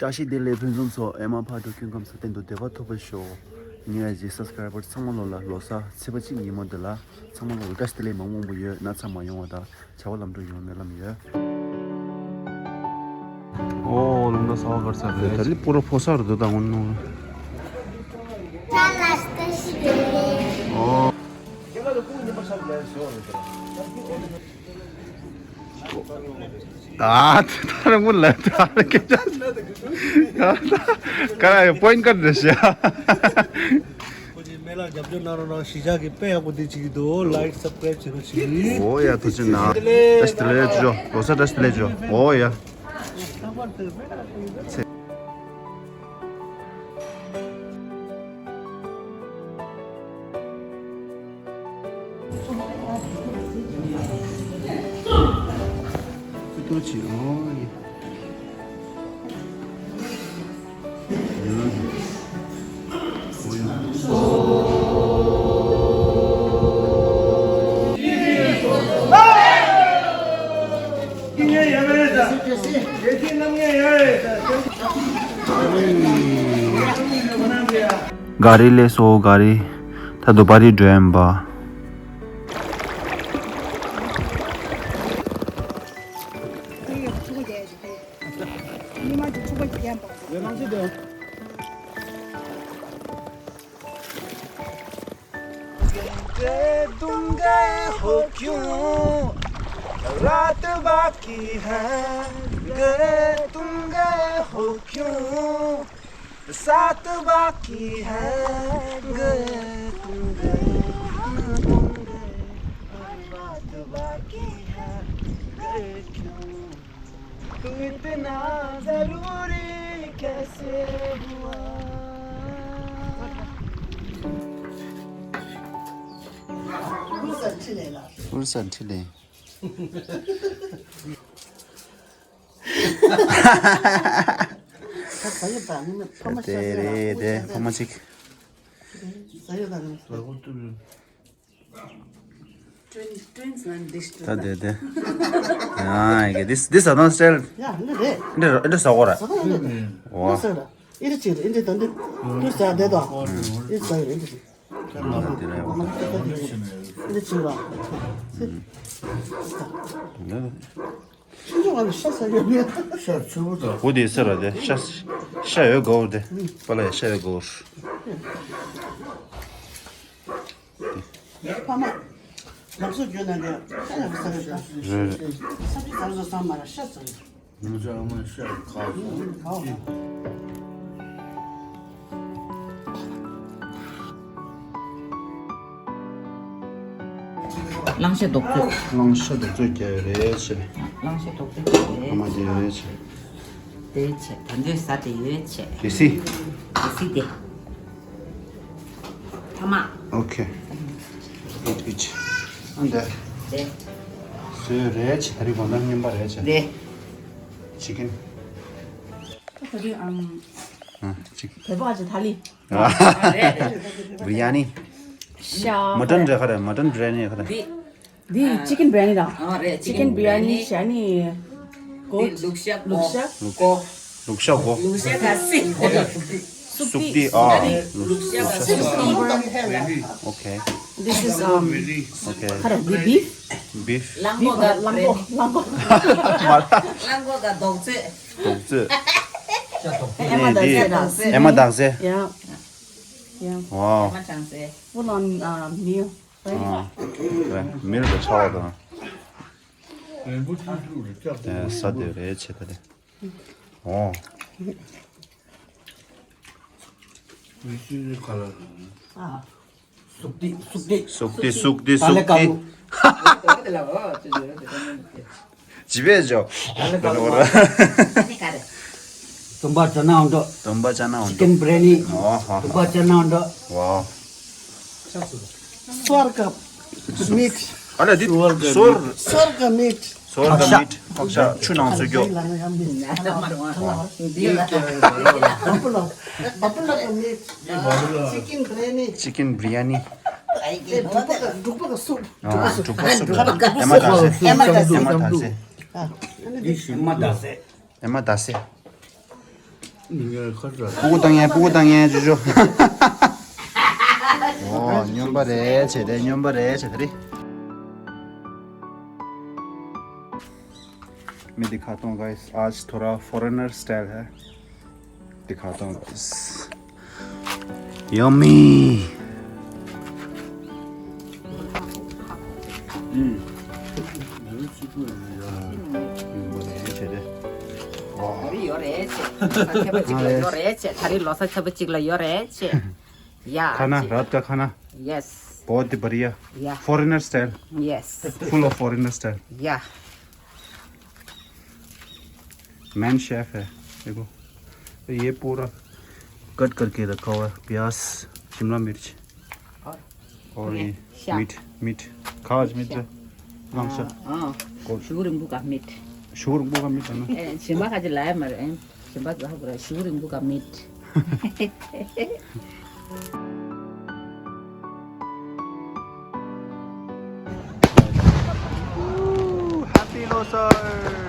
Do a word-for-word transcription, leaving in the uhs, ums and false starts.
བཀྲ་ཤིས་བདེ་ལེགས་ཕུན་སུམ་ཚོགས། ཨེ་མ་ཕ་འགྲོ་ཀུན་ཁམས་སུ་གཏན་དུ་བདེ་བ་ཐོབ་པར་ཤོག་ངེད་ཀྱི་སབ་སི་ཀ་རའི་བར་ཚང་མ་ལོ་ལ་ལོ་གསར་ཚེས་པ་གཅིག་ཉིན་མོ་འདི་ལ་ཚང་མ་ལོ་ལ་བཀྲ་ཤིས་བདེ་ལེགས་མ་འོངས་པ་ཡོད་ན་ཚ་མ་ཡོང་བ་དང་བྱ་བ་ལམ་འགྲོ་ཡོང་བའི་སྨོན་ལམ་ཡོད། ཨོ་ལུང་ན་ས་བ་གར་ས་རེད། ད་ལི་པུ་ར་ཕོ་ས་རུ་དོ་དང་ངོ་ནོ། ཨོ། ཨ་ད་རང་ལ་ད་རང་སྐད་ཆ་ག་ར་ཡོད་པོ་ཡིན་ཀར་འདྲ་ཤག་ཁོ་ཚོས་སྨན་བླ་རྒྱབ་སྐྱོར་གནང་རོགས་གནང་། གཞིས་ཆགས་ཀྱི་དཔེ་ཡག་པོ་འདི་བྱེད་ཀྱི་འདུག་ལའིཀ་སབ་སི་ཀ་རའིབ་བྱེད་རོགས་བྱེད། ཨོ་ཡ་ཐུགས་རྗེ་གནང་། བཀྲ་ཤིས་བདེ་ལེགས་ཅོ། ལོ་གསར་བཀྲ་ཤིས་བདེ་ལེགས་ཅོ། ཨོ་ཡ། ག་རི་ལས་སོ་ག་རི། ད་དུ་པ་རི་འགྲོ་ཡིན་པ། तुम गए हो क्यों? रात बाकी है, गए तुम गए हो क्यों? साथ बाकी है, गए तुम गए, हाँ, तुम गए, और रात बाकी है, गए क्यों? तू इतना जरूरी कैसे हुआ? Who's that today? དེ་རེད་དེ་ཕ་མ་གཅིག Twins, twins, and this ད་དེ་དེ། ཨ་ཡ་this, this are not still. ཡ་འདི་རེད། འདི་འདི་ཟ་གོ་ར། ཟ་གོ་ར་འདི་རེད། ཨོ། འདི་ཟ་ར། ཨི་རི་ཅིག་རེད། འདི་དང་འདི། འདི་ཟ་དེ་དང་། འདི་ཟ་ཡོད་འདི་ཅིག་ད་དེ་རེད། འདི་ཅིག་ར། ཤིང་ཅུང་ང་ལ་ཤ་ཟ་ཡོད་མེད། ཤ་ཆུ་བོ་དང་། འོ་དེ་ཟེར་ར་དེ་ཤ་ཤ་ཡོད་གོ་དེ་པ་ལ་ཡ་ཤ་ཡོད་གོ་ཕ་མ། ལགས་སོ་རྒྱུ་ན་དེ་ཤ་ཡག་པོ་ཟ་ཡོད་དང་། རེད་རེད། ས་ཅི་ཟ་བཟོ་ཟ་མ་ར་ཤ་ཟ་ཡོད། ང་ཚོ་ཨ་མ་ཤ་ཁ་སོང་། གླང་ཤ་རྡོག་བཙོས། གླང་ཤ་རྡོག་བཙོས་རྒྱག་ཡོད་རེད་ཆེ། གླང་ཤ་རྡོག་བཙོས་རྒྱག་ཡོད་རེད། ཨ་མ་རྒྱག་ཡོད་རེད་ཆེ། དེ་ཆེ། ད་འདོད་ས་དེ་ཡོད་ཆེ། གལ་སྲིད། གལ་སྲིད་དེ། ཐ་མ། ཨོ་ཁེ། ཨིཊ་ཨིཊ། ཨ་འདི། དེ། བཟོས་རེད་ཆེ། ད་རིང་དགོང་དག་རྔན་པ་རེད་ཆེ། དེ། ཅི་ཀན། ད་ད་རིང་ཨམ། ཨ་ཅིག་བོད་པ་ཅིག་ད་ལི། ཨ་རེད་རེད། བི་རི་ཡ་ནི། ཤ། མ་ཊན་རེད་ཁ་རེད། མ་ཊན་བི་རི་ཡ་ནི་ཁ་རེད། འདི། འདི་ཅི་ཀན་བི་རི་ཡ་ནི་དང་། ཨ་རེད། ཅི་ཀན་བི་རི་ཡ་ནི། ཤ་ནི། གོ། འདི་ལུག་ཤ་གོ། ལུག་ཤ། གོ། ལུག་ཤ་གོ། ལུག་ཤ་ག་སི། སུག་ཏི། ཨ། ལུག་ཤ་ག་སི། ཨོ་ཁེ། This is, um, okay. ཁ་རེད། འདི་བིཕ། བིཕ། གླང་གོག་ག་གླང་གོག་གླང་གོག་གླང་གོག་ག་རྡོག་བཙོས། རྡོག་བཙོས། ཨེ་མ་དག་ཟས་དང་། ཨེ་མ་དག་ཟས། Yeah. Yeah. Wow. ཨེ་མ་དག་ཟས། Full on, uh, meal. ཨ། རེད། མིལ་དང་ཆ་བ་དང་། རན་པོ་ཆུ་ཆུ་རེད་ལྕགས་པོ། ཨ་ས་དེ་རེད་ཆེ་ད་དེ། ཨོ། མི་ཤི་རེད་ཁ་ལ། ཨ། སུག་ཏི་སུག་ཏི། སུག་ཏི་སུག་ཏི་ད་ལེ་སུག་ཏི། ཀ་མུ། ཇི་བས་ཇོ། Tumba chana undo. Tumba chana undo. Chicken biryani. ཨོ་ཧ་ཧ། Tumba chana undo. Wow. Swarga meat. ཨ་ལ་འདི་སོར། Swarga meat. སོར་ག་མིཊ། ཕག་ཤ་ཆུ་ནང་བཙོས་རྒྱུ། Buffalo. Buffalo meat. Chicken biryani. Chicken biryani. འབྲུག་པ་གི་འབྲུག་པ་གི་སུབ། ཨ་འབྲུག་པ་སུབ། ཨེ་མ་དག་ཟས། ཨེ་མ་དག་ཟས། ཨེ་མ་དག་ཟས། ཨེ་མ་དག་ཟས། ཨེ་མ་དག་ཟས། སྤུ་གུ་བཏང་ཡས། སྤུ་གུ་བཏང་ཡས་ཅོ་ཅོ། ཨོ་སྨྱོན་པ་རེད་བྱས་ཏེ། སྨྱོན་པ་རེད་བྱས་ཏེ་རེད། मैं दिखाता हूँ गाइस, आज थोड़ा foreigner style है, दिखाता हूँ guys. Yummy. ཨུམ། ཡོད་རེད་ཟེར། ད་རེས་ཡོད་རེད་ཟེར། ལོ་གསར་ཚེས་པ་གཅིག་ལ་ཡོད་རེད་ཟེར། ད་རེས་ལོ་གསར་ཚེས་པ་གཅིག་ལ་ཡོད་རེད་ཟེར། या। खाना, रात का खाना। यस। बहुत ही बढ़िया। या। Foreigner style. Yes. Full of foreigner style. या। मैन शेफ है। देखो, तो ये पूरा कट करके रखा हुआ है, प्याज, शिमला मिर्च और और ये ཤ། मीट। मीट। खाज मीट। ཤ། लांग ཤ། ཨ། ཤ། ཤུགས་རིང་པོ་ག་མིད། ཤུགས་རིང་པོ་ག་མིད་ཨ་ན། ཨེ། ཞིམ་པ་ག་ཅི་ལ་ཡ་མ་རེད། ཨེ། ཞིམ་པ་ག་གོ་ར། ཤུགས་རིང་པོ་ག་མིད། Happy Losar.